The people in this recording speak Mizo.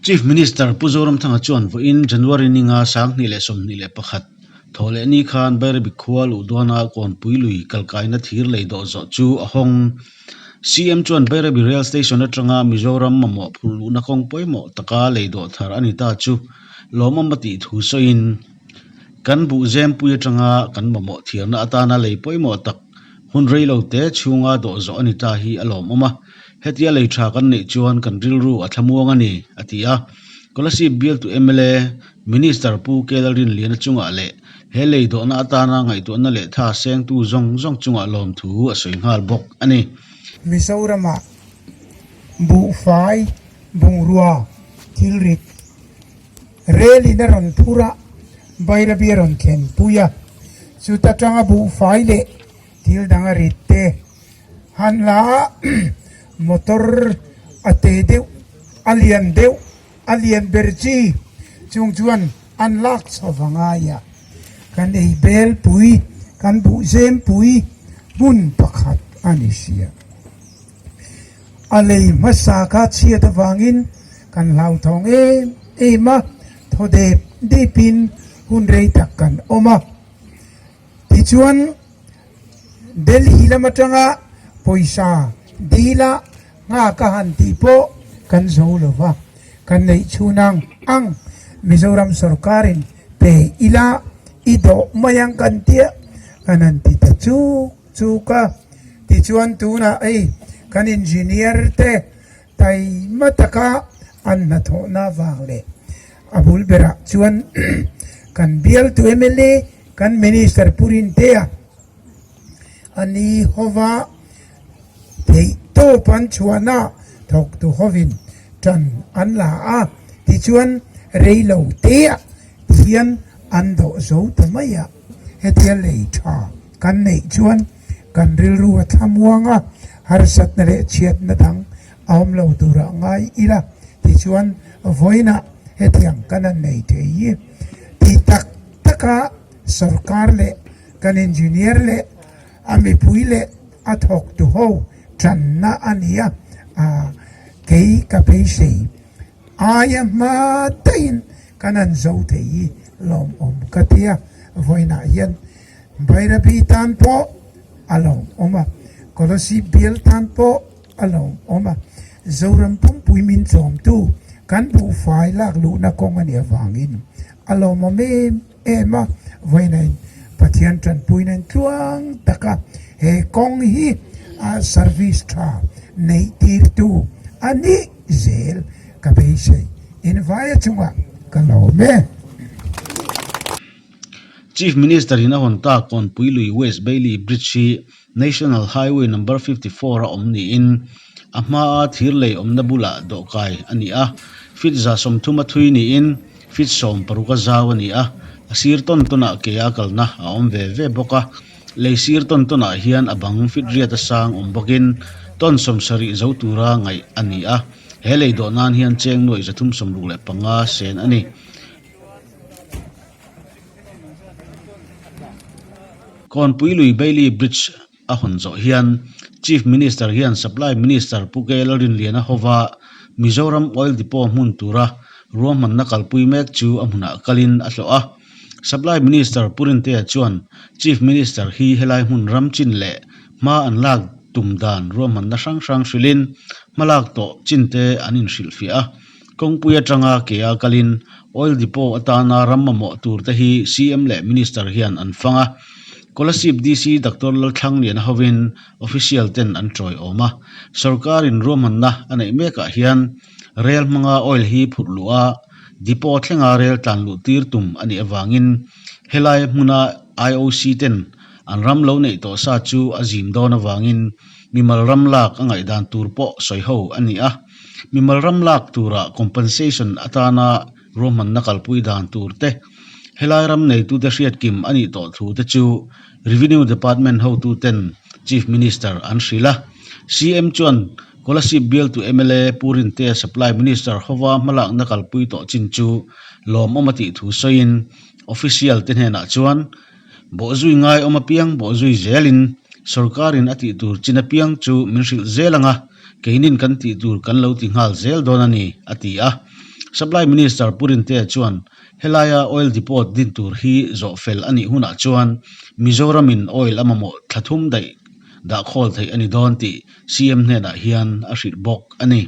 Chief Minister Pu Zoramthanga chuan vawiin January ninga 2021 thawhleh ni khan Bairabi khua luh dawna Kawnpui lui kalkaina thir lei dawh zawh chu a hawng. CM chuan Bairabi Rail Station atanga Mizoram mamawh phurh luhna kawng pawimawh taka lei dawh thar a ni ta chu lawmawm a tih thu sawiin, Kan buhzempui atanga kan mamawh thiarna atana lei pawimawh tak hun reilo te chhunga dawh zawh a ni ta hi a lawmawm a. Hetia lei tha kan neih chuan kan rilru a thlamuang a ni, a ti a. Kolasib bialtu mla Minister Pu Kelalrinliana chungah leh he lei dawhna atana ngaihtuahna leh tha sengtu zawng zawng chungah lawmthu a sawi nghal bawk a ni. Mizoramah buhfai bungrua thilrit Rel in a rawn phur a, Bairabi a rawn thlen pui a, chuta tanga buhfai leh thil dang a rit te han la a, motor a te deuh, a lian deuh, a lian ber chi chung chuan an lak chho va ngai a, kan ei bel pui, kan buh zem pui hmun pakhat a ni sia. A lei hmasa kha chhiat avangin kan hlauthawng em em a, thaw dep depin hun rei tak kan awm a. Tichuan, Delhi lam atanga pawisa dila nghak a han tih pawh kan zo lo va, kan neih chhun ang ang Mizoram sorkarin pe ila i dawh mai ang kan tia kan han ti ta chuk chuk a. Tichuan tunah hei kan engineer te taima taka an hnathawhna avang leh a bul berah chuan kan bialtu mla kan minister Pu Rintea a ni hova theihtawp an chhuahna thawktu hovin tan an la a, tichuan reilo teah hian an dawh zo ta mai a, hetia lei tha kan neih chuan Kan rilru a thlamuang a, harsatna leh chhiatna dang a awm lo turah ngai ila tichuan vawiinah hetiang kan han nei thei hi ti tak taka sorkar leh kan engineer leh a mipui leh a thawktu ho tanna a ni a, kei ka beisei aia hma daihin kan han zo thei hi lawmawm ka ti a, vawiinah hian Bairabi tan pawh a lawmawm a, Kolasib bial tan pawh a lawmawm a, Zoram pumpui min chawmtu kan buhfai lak luhna kawng a nih avangin a lawmawm em em a, vawiinain Pathian tanpuinain tluang taka he kawng hi a service tha neih tirtu a nih zel ka beisei. Invaia chungah ka lawm e. Chief Minister in a hawn tak Kawnpui lui West Bailey Bridge hi National Highway number 54 a awm niin a hmaa thir lei awmna bulah dawhkai a ni a, feet 30 a thui niin feet 16 a zau a ni a, a sir tawn tawnah ke a kalna a awm ve ve bawk a, lei sir tawn tawnah hian a bang feet riat a sang awm bawkin tawn 70 zo tura ngaih a ni a, he lei dawh nan hian cheng nuaih 365 sen a ni. Kawnpui lui Bailey Bridge a hawn zawh hian Chief Minister hian Supply Minister Pu K Lalrinliana hova Mizoram Oil Depot hmun tura ruahmanna kalpui mek chu a hmunah kalin a hlawh a. Supply Minister Pu Rintea chuan Chief Minister hi helai hmun ram chin leh hma an lak tum dan ruahmanna hrang hrang hrilhin hmalak tawh chinte an inhrilhfiah a. Kawngpui atanga ke a kalin Oil Depot atana ram mamawh tur te hi CM leh Minister hian an fang a. Kolasib DC Doctor Lalthlangliana hovin official ten an tawiawm a. Sorkarin ruahmanna a neih mekah hian rel hmanga oil hi phurh luh a, depot thlenga rel tlan luh tir tum a nih avangin helai hmuna IOC ten an ram lo neih tawh sa chu a zim dawn avangin mimal ram lak a ngaihdan tur pawh sawi ho a ni a. Mimal ram lak tura compensation atana ruahmanna kalpui dan tur te, helai ram neitute hriatkim a nih tawh thu te chu Revenue Department hotuten Chief Minister an hrilh a. CM chuan Kolasib bialtu mla Pu Rintea Supply Minister hova hmalakna kalpui tawh chin chu lawmawm a tih thu sawiin official te hnenah chuan bawhzui ngai awm apiang bawhzui zelin sorkarin a tih tur chin apiang chu min hrilh zel ang a, Keinin kan tih tur kan lo ti nghal zel dawn a ni, a ti a. Supply Minister Pu Rintea chuan helaia Oil Depot din tur hi zawh fel a nih hunah chuan Mizoramin oil a mamawh thla thum daih dah khawl theih a ni dawn tih CM hnenah hian a hrilh bawk a ni.